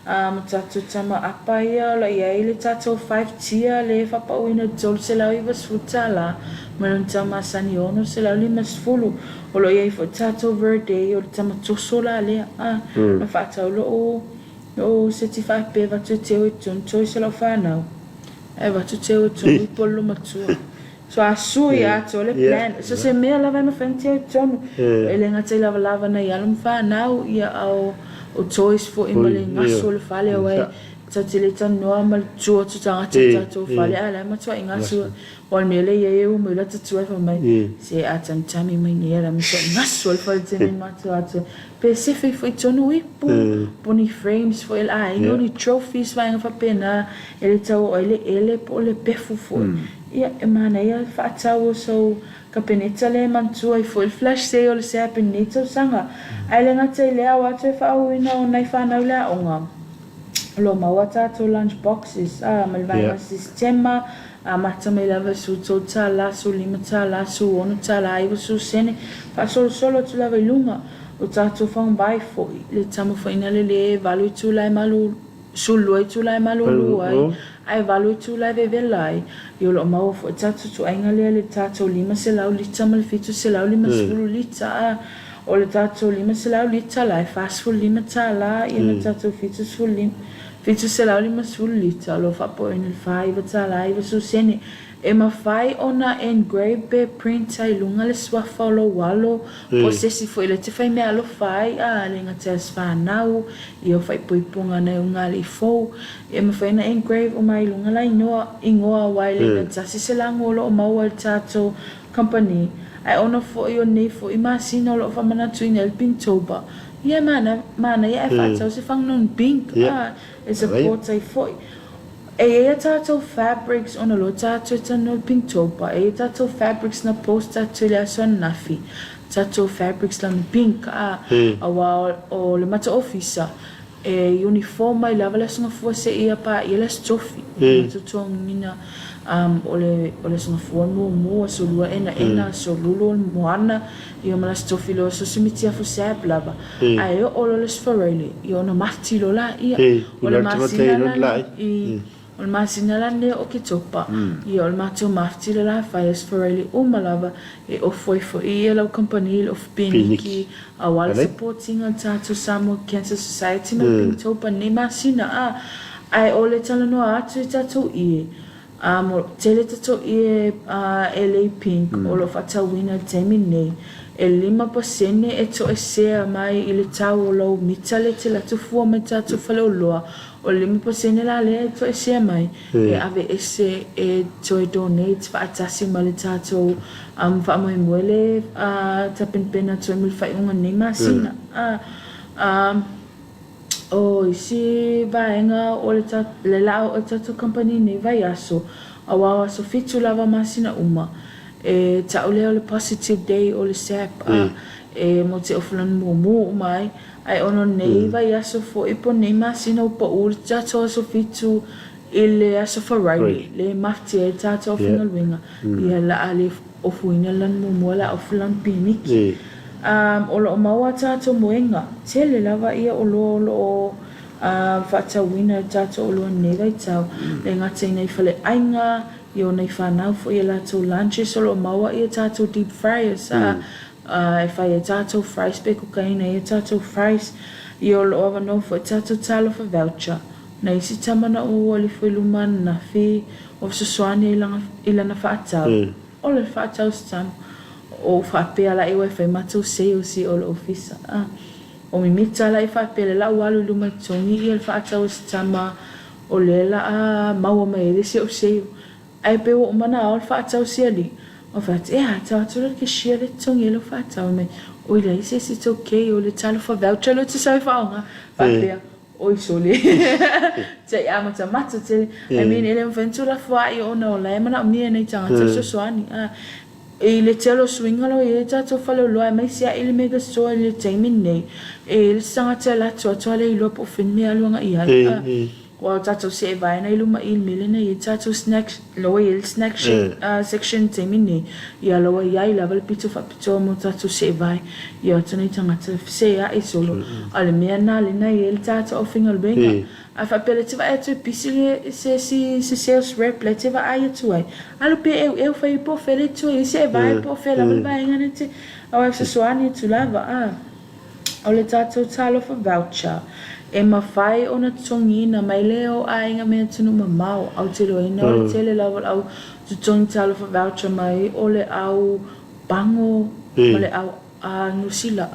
Ma tatou tama apa ia o lo o i ai le tatou 5 tier le faapauina i le $390 mai lona tau masani $650. O lo o i ai foi tatou Verde o le tama toso la lea a. Na faatau lou lou seti faapea avatu e teu i totonu toi se lau fanau ae avatu teu i totonu i polo matua. So a sui atoa le plan. So se mea lava e mafai ona teu i totonu. E le gata i lavalava nai alo ma fanau ia a o toys foi ma le gasu o le fale aua e tatou te le talanoa ma le tu atu o tagata i tatou fale a o la e matuai gasu. O le mea lea e i ai e uma i lata tua e fai mai se a tamitami mai nei a la matuai gasu o le fale te mea matou atoa. Pe sefe foi i totonu ipu, po o ni frames foi a le aiga, o ni trophies vaega faapena e le tau oo ai le ele po o le pefu foi. Ia, e manaia le faatau o sou kapeneta lea e manatua ai foi le flash sale o le SAP i lenei tausaga. Ae le gata i lea, aua toe faaauauina o nai fanau le aoga. O lo o maua tatou lunch boxes, a, ma le vaega sistema, amata mai lava i $13, $15, $16, 90 sene, faasolosolo atu lava i luga. O tatou faguvai foi, le taumafaiga lelei e 8 itula e malu 12 itula e malulu ai, ae 8 itula e vevela ai. Ia o lo o maua foi tatou ituaiga lea le tatou 500 lita ma le 750 lita. A o le tatou 500 lita la e $45 ia ma le tatou 75 750 lita o lo o faapo'oina i le $49 90 sene. E mafai ona engrave pe print ai i luga le suafa o lou alo po o se isi foi lea e te fai meaalofa ai a le gata i aso fanau, ia o faaipoipoga nai ugaalii fou. E mafai ona engrave uma ai i luga la inoa igoa aua e le tasi se lago o lo o maua i le tatou company ae ona foi o nei foi masina o lo o faamanatuina ai le Pinktober. Ia e manaia ae faatau se faganono pink a e support ai foi. E i ai a tatou fabrics ona loa tatou e talanoa i le Pinktober, e i ai tatou fabrics na post atu i le aso ananafi, tatou fabrics lanu pink a, aua o le mata ofisa e uniform mai lava le Aso Gafua seia paia le Aso Tofi. E totogiina o le Aso Gafua muamua, Aso Lua enaena, Aso Lulu o le moana, ia ma le Aso Tofi loa so simiti afu sab lava. Ae oo loa le Aso Faraile, ia ona mati loa laia. O le masina la i o le masina la lenei o Oketopa, ia o le matou mafti le la fai Aso Faraile uma lava e ofo ai foi ia lau kamupani i le ofu piniki aua le supporting a le tatou Samoa Cancer Society ma le Pinktober nei masina a. Ae o le talanoa atu i tatou ie, mo tele tatou ie a e lei pink o lo o faatauina i le taimi lenei. E 5% e toesea mai i le tau o lou mita lea e te alu atu fua mai tatou faleoloa, o le 5% la lea e toesea mai e aveese e toe donate faatasi ma le tatou faamoemoe le tapenapena atu ai mo le faaiuga o lenei masina. O isi vaega o le lea la a oo i le tatou kamupani i lenei vaiaso, aua o aso 7 lava masina uma, e tau lea o le positive day o le SAP, a, e mo te ofu lanu mumu uma ai. Ae ona o lenei vaiaso foi po o lenei masina ua pau le tatou aso 7 i le aso Faraile, lea e mafatia ai le tatou aufaigaluega, ia la a le ofuina le lanu muamua la a ofu le lanu piniki. O lo o maua a tatou moega, tele lava ia oloa o lo o faatauina e tatou oloa i lenei vaitau, le gata i nai faleaiga, ia o nai fanau foi ia latou lunches o lo o maua ia tatou deep fryers e fai ai tatou fries pe kukaina ai tatou fries, ia o lo o avanoa foi tatou talofa voucher. Na isi tama na ou alifo i luma ananafi o fesoasoani ai i lana faatau. O le faatau se tama. O ou faapea la i fai matou sales i o le ofisa. O mimita la i faapea le lau alu i luma i totogi ia le faatau se tama o le la a maua mai ai le isi au sale. Ae pe ua uma ona ao le faatau si alii. O fai atu, ea, tau atu le cashier le totogi ai lau faatau mai. Oi leai se isi, it's okay, o le talofa voucher lea ou te sau e faaaoga. Faapea, oi sole. Te i amatamata tele. I mean, e le mafai ona tuulafoai ona o la e manaomia e nai tagata fesoasoani. I le tele o suiga lo i ai tatou faleoloa aemaise lava i le mega store i le taimi lenei, e i ai le isi tagata e alu atu atu lava le iloa po o fea le mea e alu agai i ai. Ua o tatou seevae i luma i le mea lena e i ai tatou snacks, la ua i ai le snack section i le taimi lenei, ia la ua i ai lava le pito faapitoa mo tatou seevae. Ia o atu nai tagata feseai solo. A o le mea lena lena e i ai le tatou aufaigaluega. A faapea la e te vaai atu e pisi le se isi se sales rep la e te vaai atu ai, alu pea e eu fai po o fea le itu e i ai seevae po o fea lava le vaega na te aua e fesoasoani atu lava. O le tatou talofa voucher e mafai ona totogiina mai le o aiga me atunuu mamao. Ou te iloaina o le tele lava o le au totogi talofa voucher mai o le au pago ma le au Niu Sila.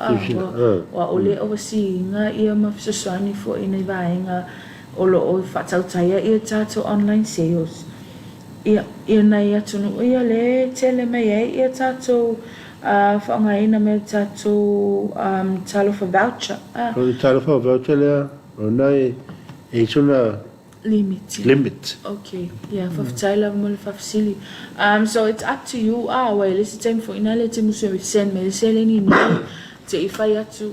Ua ʻaʻole oversee-ina ia ma fesoasoani foi i nai vaega o lo o faatautaia ia tatou online sales. Ia, ia nai atunuu ia lea e tele mai ai ia tatou faaaogaina mai o tatou talofa voucher. O le talofa voucher lea, o lena e i ai sona Limit. Limit. Okay, yeah, faafetai lava mo le faafesili. So it's up to you, aua e le isi taimi foi ina lea e te musu e send mai le seleni nei, te i fai atu,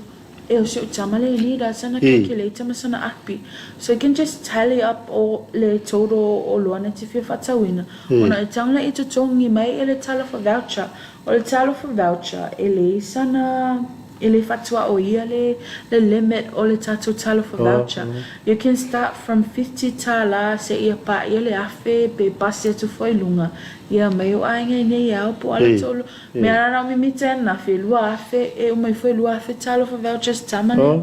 e o si ou tama le leader sana calculator ma sana api. So you can just tally up o le total o oloa na te fia faatauina. Ona e tau lea i totogi mai e le talofa voucher. O le talofa voucher e leai sana e le faatuaoia le le limit o le tatou talofa voucher. You can start from $50 seia paia le 1,000 pe pasi atu foi i luga. Ia mai o aiga i nei ao po o ala tolu. Mea la na o mimita ananafi e 2,000 e uma ifo e 2,000 talofa vouchers tama nei.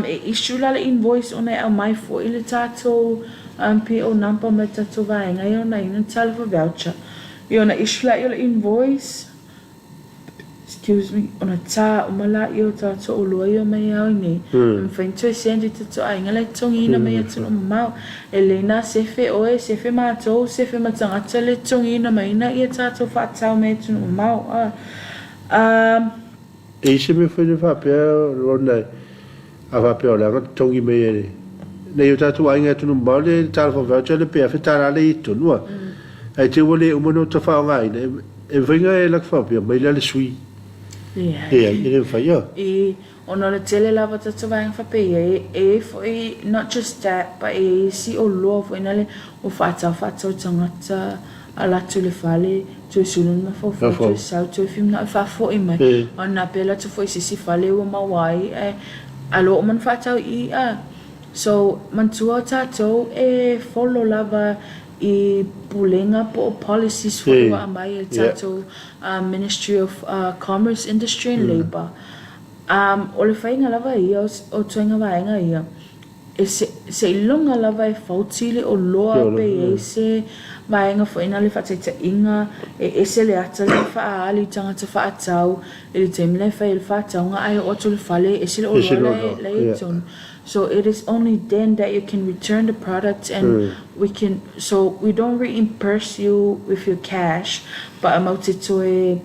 E issue la le invoice ona e aumai foi le tatou PO number ma le tatou vaega ia ona ina talofa voucher. Ia ona issue laia o le invoice, excuse me, ona tā uma laia o tatou oloa ia mai ao i nei. E mafai ona toe send i tatou aiga la e totogiina mai atunuu mamao. E lelei na sefe oe, sefe matou, sefe ma tagata le totogiina mai na ia tatou faatau mai atunuu mamao. E i se mea foi lea faapea Rona a faapea o le a na totogi mai e nei o tatou aiga i atunuu mamao le talofa voucher le pe $1,000 lea i totonu a. Ae te ua le uma ona ota faaaogaina e mafai ona e laki faapea mai la le sui. Leai. E le mafai a. I ona o le tele lava o tatou vaega faapea e i ai foi not just that but e i ai isi oloa foi na le o faatau faatau tagata ala atu i le fale, toe sulu le mafaufau, toe sau, toe fiu manao e faafoi mai. Ona pea alu atu foi i se isi fale ua maua ai ae alo uma ona faatau i i a. So, manatua o tatou e follow lava i pulega po o policies foi ua aumai e le tatou Ministry of Commerce, Industry and Labour. O le faiga lava ia o ituaiga vaega ia, E seiloga lava e faulty le oloa pe i ai se vaega foi na le faataitaiga, e ese le ata lea e faaali i tagata faatau i le taimi la e fai ai le faatauga ae oo atu i le fale e ese le oloa la e i totonu. So it is only then that you can return the product and we can, so we don't reimburse you with your cash but matou te toe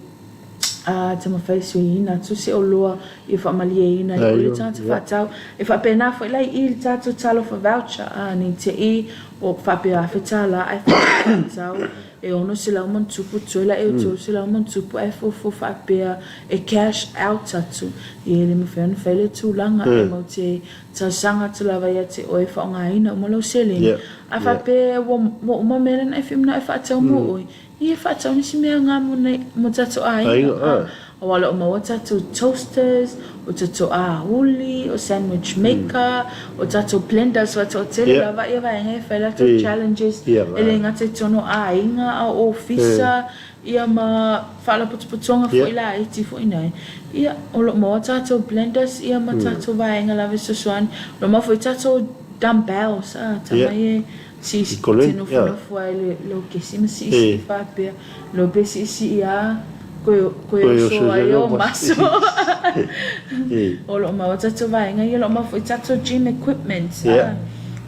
taumafai e suiina atu se oloa ia faamalieina ai foi le tagata faatau. E faapena foi la i i le tatou Talofa Voucher, ne i te i ua faapea $1000 ae faatau e $600+, toe la e $300+ ae fuafua faapea e cash out atu. Ia e le mafai ona fai lea tulaga, e matou te talosaga atu lava ia te oe e faaaogaina uma lou seleni. A faapea ua uma mea la na e fia manao e faatau mo oe, Ia e faatau nisi mea nga mo nei mo tatou aiga a aua o lo o maua tatou toasters, o tatou auli, o sandwich maker, o tatou blenders ua toatele lava ia vaega e fai latou challenges e le gata i totonu o aiga a o ofisa ia ma faalapotopotoga foi laiti foi nai ia o lo o maua tatou blenders ia ma tatou vaega lava e fesoasoani. O lo o maua foi tatou dumbbells a tama ia e Siisii te nofonofo ai le lou kesi ma siisii faapea lou pe siisii a koe koe oso ai o maso. O loo maua tatou vaega ia o loo maua foi tatou gym equipment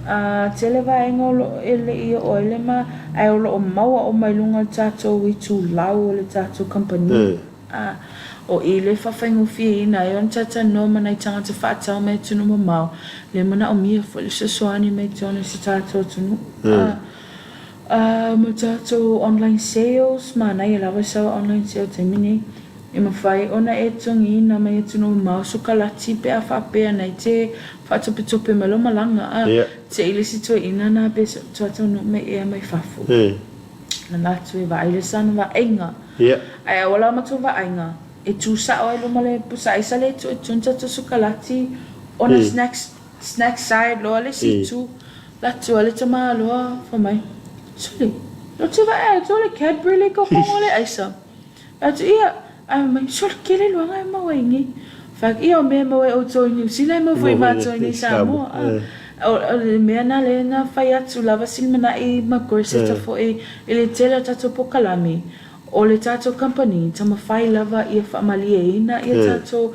a tele vaega o loo e lei oo ai le ma ae o loo maua uma i luga o le tatou itulau o le tatou kamupani. A, o i le faafaigofieina ai ona talatalanoa ma nai tagata faatau mai atunuu mamao, le manaomia foi le fesoasoani mai totonu o si tatou atunuu. A, a, ma tatou online sales, manaia lava le sau online sale taimi nei, e mafai ona e totogiina mai atunuu mamao sokalati pe a faapea nai te faatopetope mai lou malaga, a, te i le isi toeaina na pe toa taunuu mai ea mai fafo. Na latou e vaai le sana vaaiga. Ae aua la matou vaaiga e tu sao ai luma le pusa aisa le tu e tun tatou sukalati ona snacks snack side loa le isi itu la tua le tama loa fai mai sole lo te vaai atu o le Cadbury le kokongo le aisa fai atu ia ae fai mai sole kele luaga e maua i nei fai atu ia o mea e maua e outou i Niu Sila e maua foi i matou i nei Samoa o le mea na lea na fai atu lava silimanai ma Gorseta foi i le tele o tatou pokalame o le tatou kamupani taumafai lava ia faamalieina ia tatou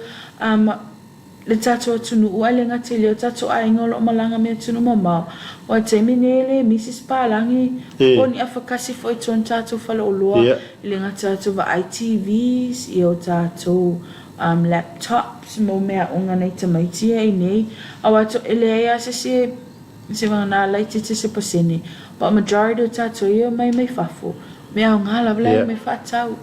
le tatou atunuu ae le gata i lea o tatou aiga o lo o malaga mai atunuu mamao. Aua i le taimi nei e le misi se palagi po o ni afakasi foi i totonu tatou faleoloa i le gata atu vaai TVs ia o tatou laptops mo meaaoga nai tamaiti ia i nei. Aua e leai lava se isi Se vagana laitiiti se pasene, but majority o tatou ia mai mai fafo, mea aoga lava la e omai faatau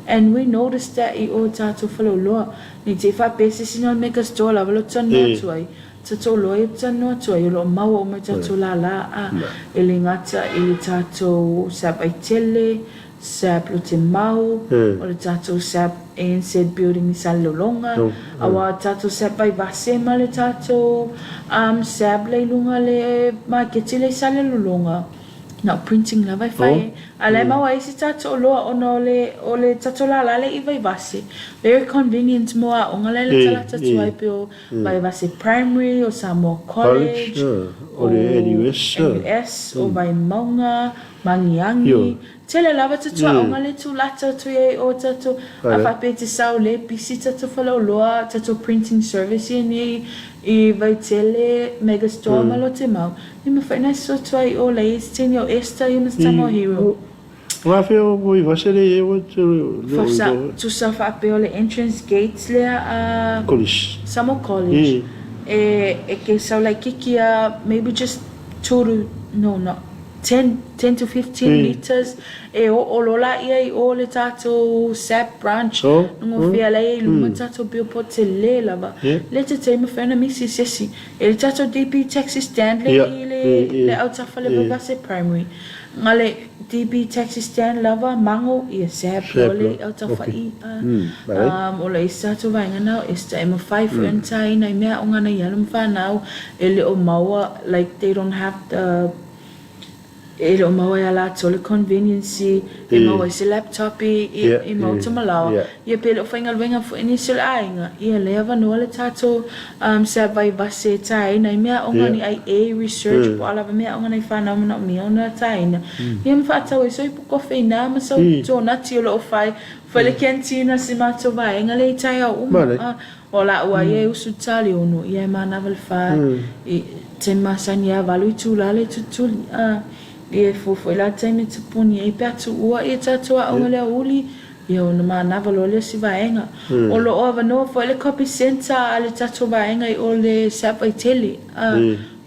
and we noticed that i o tatou faleoloa, nei te i faapea se isi na o le mega store lava lo talanoa atu ai, tatou oloa ia talanoa atu ai o lo o maua uma i tatou lala e le gata i le tatou Sap Aitele, Sap Lotemau, o le tatou Sap ANZ Building i Salelologa, aua o tatou Sap Vaivase ma le tatou Sap la i luga le maketi la i Salelologa, na o printing lava e fai ai. A o la e maua ai isi tatou oloa ona o le o le tatou lala lea i Vaivase, very convenient mo aoga la e latalata atu ai pei o Vaivase Primary, o Samoa College, o NUS, o Vaimauga, Magiagi, tele lava tatou aoga le tulata atu i ai o tatou a faapea i te sao le pisi tatou faleoloa tatou printing service ia nei i Vaitele mega store ma Lotemau e mafai ona soso atu ai o la i se teine o Esther ia ma se tama o Hero. Afea o Vaivase lea i ai ua te Fasa, tusa faapea o le entrance gates lea a College. Samoa College e e ke sau laitiiti a maybe just two to no not 10, 10 to 15 metres e oo loa laia i o le tatou SAP branch nogofea la i ai luma tatou billboard tele lava lea te taimi mafai ona misi se isi e le tatou DB taxi stand le i le le autafa le Vaivase primary nga le DB taxi stand lava mago ia SAP loa le i autafa i o le isi tatou vaega na o Esther e mafai foi ona taina i mea aoga nai alo ma fanau e le o maua like they don't have the. E le o maua ia latou le conveniency e maua ai se laptop i i maota ma laoa, ia pe le o faigaluega foi nisi o le aiga, ia lea avanoa le tatou se vaivase e taina ai meaaoga ni IA research po o a lava meaaoga nai fanau manaomia ona taina, ia ma faatau ai sau ipu kofe i ina ma sau tonati o lo o fai fai le canteen a si matou vaega lea i taeao uma. O la'u ai e usu tali ono ia e manava le fa i taimi masani ia valu itula le tutuli a ia e fua foi la taimi tapuni ai pe a tuua ia tatou aoga le aoauli ia ona manava loa lea o si vaega. O lo'o avanoa foi le copy centre a le tatou vaega i o le Sap Vaitele a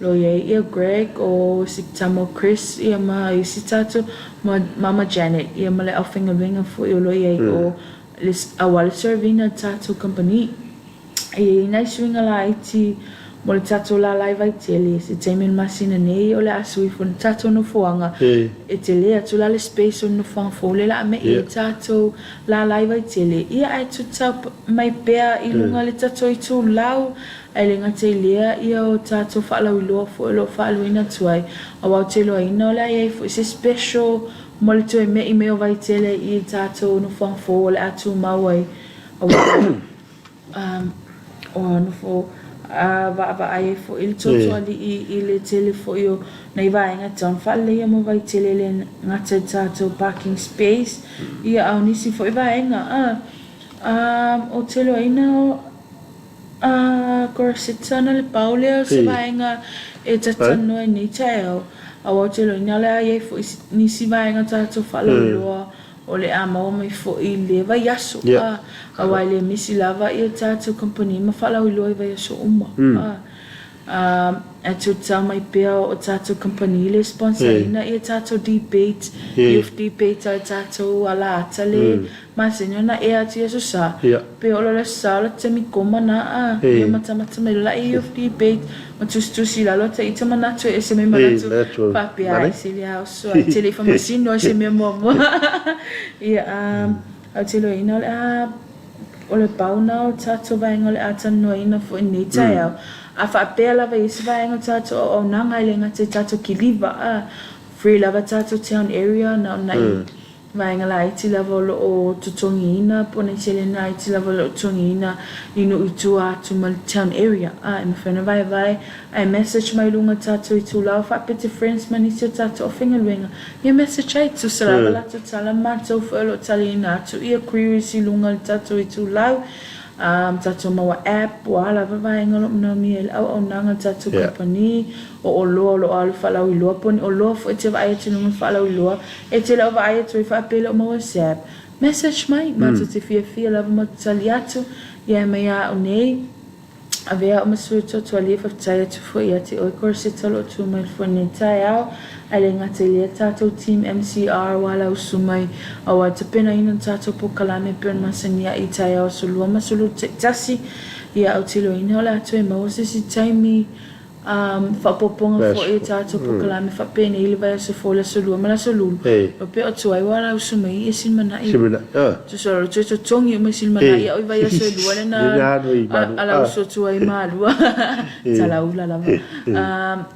lo iai ia Greg o si tama o Chris ia ma isi tatou ma Mama Janet ia ma le aufaigaluega foi o lo iai o le aua le serve ina tatou kamupani. E i ai nai suiga laiti mo le tatou lalai Vaitele, se taimi o le masina nei o le a sui ifo le tatou nofoaga, e tele atu la le space o le nofoaga fou lea o le a me'i ai tatou lalai Vaitele, ia ae tutau mai pea i luga le tatou itulau, ae le gata i lea ia o tatou faalauiloa foi o lo o faaaluina atu ai, aua ou te iloaina o le a i ai foi se special Mo le toe me'i mai o Vaitele i tatou nofoaga fou o le a tumau ai aua o nofo vaavaai ai foi le Totoalii i le tele foi o nai vaega e tatau ona faaleleia mo Vaitele e le gata i tatou parking space ia a o nisi foi vaega. Ou te iloaina o Corsita na le pau lea o se vaega e tatalanoa i nei taeao, aua ou te iloaina o le a i ai foi nisi vaega tatou faalauiloa o le a maua mai foi i le vaiaso, aua e le misi lava ia tatou kamupani ma faalauiloa i vaiaso uma. Ae tutau mai pea o tatou kamupani le sponsor ina ia tatou debate, youth debate a le tatou alaata le masani ona ea atu i Aso Sa, pe oo loa le Aso Sa o le taimi koma na a, ia matamata mai loa la i youth debate ma tusitusi i lalo ata ita manatu e ese mai manatu faapea a ese le aoso ae te le i faamasino ai se mea muamua. Ia ae ou te iloaina o le a O le pau na o tatou vaega o le a talanoaina foi i lenei taeao. A faapea lava i isi vaega o tatou auaunaga e le gata i tatou kiliva, a free lava tatou town area na o nai vaega laiti lava o lo o totogiina po o nai seleni laiti lava o lo o totogiina i nuu i tua atu ma le town area. A e mafai ona vaevae ae message mai luga tatou itula o faapea te friends ma nisi o tatou aufaigaluega Ia message ai, tusa lava latou tala ma matou foi o lo o taliina atu ia queries i luga o le tatou itulau, tatou maua app, o a lava vaega o lo o manaomia i le auaunaga a le tatou kamupani, o oloa o lo o alu faalauiloa, po o ni oloa foi e te vaai atu i luga o le faalauiloa, e te le o vaai atu ai faapea e le o maua se app, message mai, matou te fiafia lava matou tali atu, ia e mai a au nei. Avea au ma sui o Totoali e faafetai atu foi ia te oe Corsetta o lo o tu mai foi nei taeao ae le gata i lea tatou team MCR ua lausu mai aua e tapenaina le tatou polokalame e pei ona masani ai i taeao aso lua ma aso lua taitasi ia autiloina o le a toe maua se isi taimi faaopoopoga foi i tatou polokalame faapenei le vaiaso fou le aso lua ma le aso lulu o pea o tuai ua lausu mai ia Silimanai tusa o le toe totogi uma i Silimanai au i vaiaso e lua lena a lausu atu ai Malua talaula lava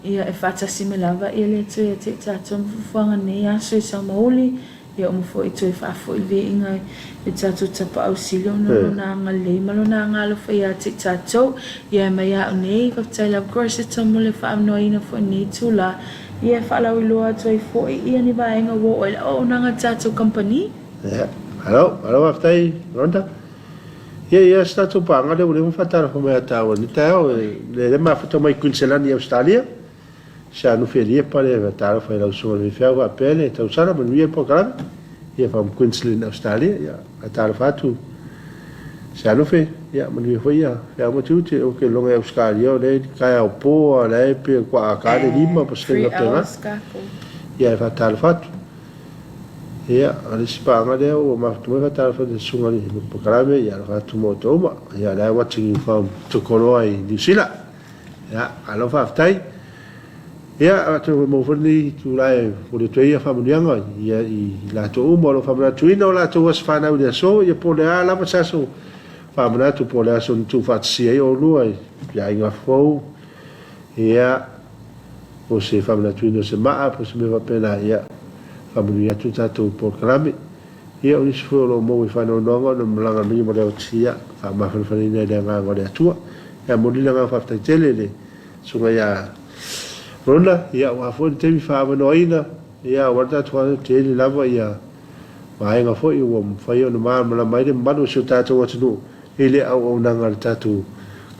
ia e faatasi mai lava ia le Atua ia te i tatou ma fuafuaga nei aso i Saumauli. Ia uma foi toe faafoi viiga i tatou tapaau sili ona lona agalelei ma lona agaalofa ia te i tatou. Ia e mai a au nei, faafetai lava Corsetta mo le faamanoaina foi i lenei itula. Ia e faalauiloa atu ai foi ia ni vaega ua oo ai le auaunaga a le tatou kamupani. Ia, malo, malo faafetai Rhonda. Ia, ia se tatou paaga lea ua leva ona faatalofa mai ia tāua i lenei taeao, le mafuta mai Kuiniselani i Ausetalia. Sa nufi e lia pale e talofa i lau susuga i le faifeau faapea le tausala manuia le polokalame ia from Queensland Australia ia talofa atu Sa nufi ia manuia foi ia feau ma tiute o ke loga i Australia o le taeao po a la e pe kua a ka le lima pa se Three faapena hours kākou. ia e faatalofa atu ia o le isi paaga lea ua mafuta mai faatalofa i le susuga i le polokalame ia alofa atu mo outou uma ia la e watching you from Tokoroa i New Zealand Ia, malo faafetai. Ia, atonu e maua foi lenei itula e momoli atu ai faamanuiaga ia i latou uma o lo o faamanatuina o latou aso fanau i le aso, ia po o le a lava se aso faamanatu, po o le aso na tuufaatasia ai oulua i aiga fou, ia, Po o se faamanatuina o se maa po o se mea faapena, ia, faamanuia atu le tatou polokalame. Ia, o nisi foi o lo o maua i faanoanoaga ona o le malaga mai ma le oti, ia, faamafanafanaina i le agaga o le Atua. Ia, momoli le agaga faafetai tele i le Susuga ia Rona, ia, aua foi le taimi faaavanoaina, ia, aua le tatou faalogo, tele lava ia vaega foi ua mafai ona malamalama ai le mamalu o si o tatou atunuu i le auaunaga a le tatou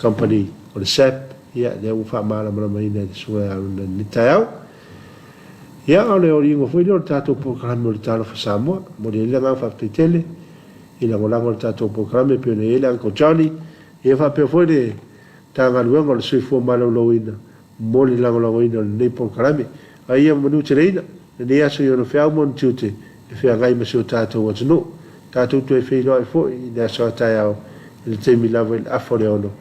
kamupani o le SAP, ia, lea ua faamalamalamaina e le Susuga ia Rona i lenei taeao. Ia, o le oliga foi lea o le tatou polokalame o le Talofa Samoa. E momoli ai le agaga faafetai tele i lagolago a le tatou polokalame e pei ona i ai le Uncle Johnny, ia faapea foi le Matagaluega o le Soifua Maloloina mo le lagolagoina o lenei polokalame. A ia manuteleina lenei aso i ona feau ma ona tiute e feagai ma si o tatou atunuu. Tatou toe feiloai foi i le aso a taeao i le taimi lava i le afa o le ono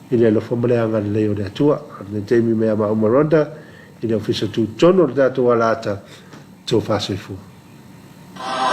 i le alofa ma le agalelei o le Atua. A o lenei taimi mai a maua ma Rhonda i le Ofisa Tutotonu o le tatou Alaata, Tofa Soifua.